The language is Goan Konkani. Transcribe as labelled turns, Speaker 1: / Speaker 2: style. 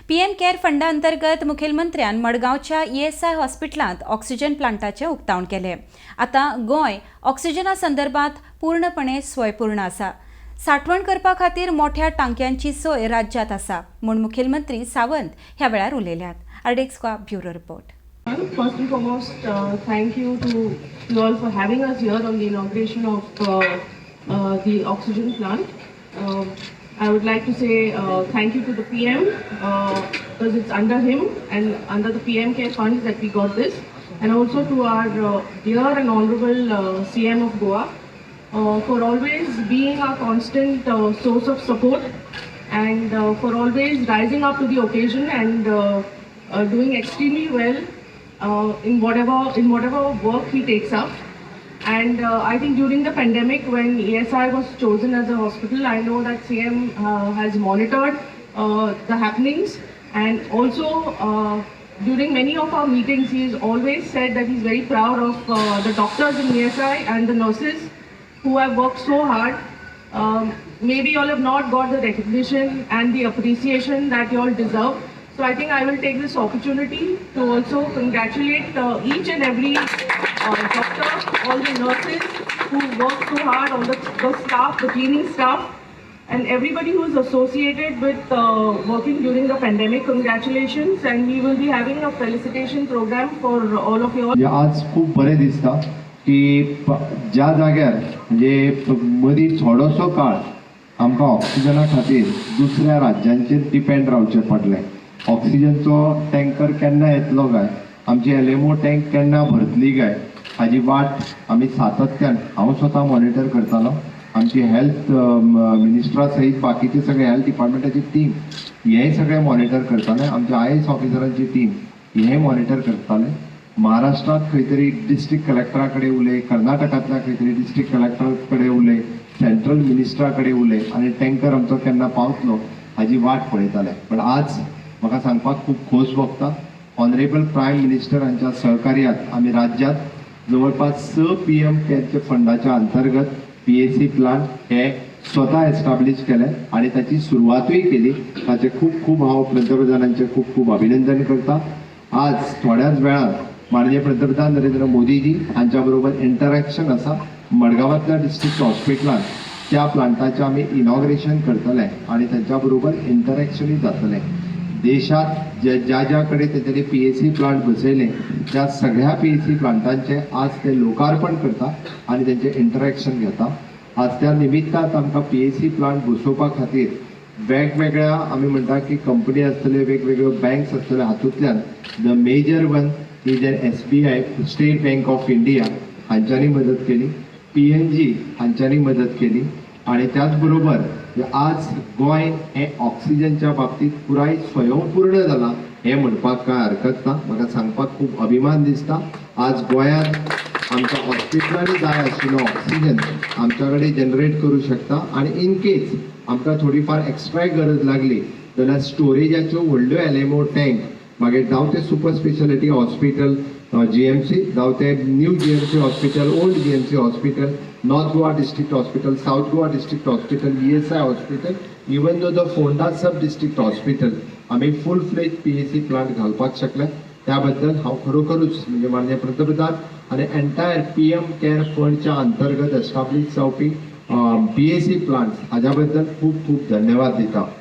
Speaker 1: पीएम केअर फंडा अंतर्गत मुखेलमंत्र्यान मडगांवच्या ईएसआय हॉस्पिटलांत ऑक्सिजन प्लांटाचें उक्तावण केलें. आतां गोंय ऑक्सिजना संदर्भात पूर्णपणे स्वयंपूर्ण आसा. साठवण करपा खातीर मोठ्या टांकयांची सोय राज्यांत आसा म्हूण मुखेलमंत्री सावंत ह्या वेळार उलयल्यात. RDX Goa bureau report.
Speaker 2: First and foremost, thank you to you all for having us here on the inauguration of the oxygen plant. I would like to say thank you to the PM because it's under him and under the PM Care funds that we got this, and also to our dear and honorable CM of Goa for always being our constant source of support and for always rising up to the occasion and doing extremely well in whatever work he takes up. And I think during the pandemic, when ESI was chosen as a hospital, I know that CM has monitored the happenings, and also during many of our meetings, he has always said that he's very proud of the doctors in ESI and the nurses who have worked so hard. Maybe you all have not got the recognition and the appreciation that you all deserve. So I think I will take this opportunity to also congratulate each and every doctor, all the nurses who work so hard, all the staff, the cleaning staff, and everybody who is associated with working during the pandemic. Congratulations, and we will be having a felicitation program for all of you all.
Speaker 3: म्हणजे आज खूब बरें दिसता की ज्या जाग्यार म्हणजे मदीं थोडोसो काळ आमकां ऑक्सिजना खातीर दुसऱ्या राज्यांचेर डिपेंड रावचें पडलें. ऑक्सिजनचो टँकर केन्ना येतलो काय, आमची एलएमओ टँक केन्ना भरतली काय, हाजी वाट आमी सातत्यान, हांव स्वता मॉनिटर करतालो. आमची हेल्थ मिनिस्टरा सहित बाकीचे सगळे हेल्थ डिपार्टमेंटाची टीम हें सगळें मॉनिटर करताले. आमच्या आयएएस ऑफिसरांची टीम हें मॉनिटर करताले. महाराष्ट्रात खंय तरी डिस्ट्रिक्ट कलेक्टरा कडेन उलय, कर्नाटकांतल्या खंय तरी डिस्ट्रिक्ट कलेक्टरा कडेन उलय, सेंट्रल मिनिस्टरा कडेन उलय आनी टँकर आमचो केन्ना पावतलो हाजी वाट पळयताले. पण आज म्हाका सांगपाक खूब खोस भोगता, ऑनरेबल प्रायम मिनिस्टर हांच्या सहकार्यात आमी राज्यात जवळपास 6 पीएम केअरच्या फंडाच्या अंतर्गत पीएसी प्लांट हे स्वता एस्टाब्लीश केले आणि ताची सुरवातूय केली. ताचे खूब खूब हांव पंतप्रधानांचे खूब खूब अभिनंदन करता. आज थोड्याच वेळान माननीय पंतप्रधान नरेंद्र मोदीजी हांच्या बरोबर इंटरॅक्शन आसा. मडगांवांतल्या डिस्ट्रिक्ट हॉस्पिटलान त्या प्लांटाचें आमी इनॉग्रेशन करतले आनी तांच्या बरोबर इंटरॅक्शनूय जातलें. देशात जे ज्या ज्या कडेन तेंच्यांनी पीएसी प्लांट बसयले, त्या सगळ्या पीएसी प्लांटांचे आज ते लोकार्पण करता आनी तेंचें इंटरॅक्शन घेता. आज त्या निमित्तान आमकां पीएसी प्लांट बसोवपा खातीर वेगवेगळ्या आमी म्हणटा की कंपनी आसतल्यो, वेगवेगळ्यो बँक्स आसतल्यो, हातूंतल्यान the major one is an SBI, State Bank of India हांच्यांनी मदत केली, पीएनजी हांच्यांनी मदत केली आणि त्याच बरोबर आज गोंय हें ऑक्सिजनच्या बाबतीत पुराय स्वयंपूर्ण जालां हें म्हणपाक कांय हरकत ना. म्हाका सांगपाक खूब अभिमान दिसता, आज गोंयांत आमच्या हॉस्पिटलांनी जाय आशिल्लो ऑक्सिजन आमच्या कडेन जनरेट करूं शकता आनी इन केस आमकां थोडी फार एक्स्ट्राय गरज लागली जाल्यार स्टोरेजाच्यो व्हडल्यो एलएमओ टँक, मागीर जावं तें सुपर स्पेशालिटी हॉस्पिटल जीएमसी, जावं तें new GMC hospital, old GMC hospital, North Goa District Hospital, South Goa District Hospital, ESI Hospital, even though the Ponda Sub District Hospital, आमी फूल फ्लेज पीएसी प्लांट घालपाक शकले. त्या बद्दल हांव खरोखरूच म्हणजे माननीय पंतप्रधान आनी एंटायर पीएम केअर फंडच्या अंतर्गत एस्टाब्लीश जावपी पीएसी प्लांट्स हाज्या बद्दल खूब खूब धन्यवाद दिता.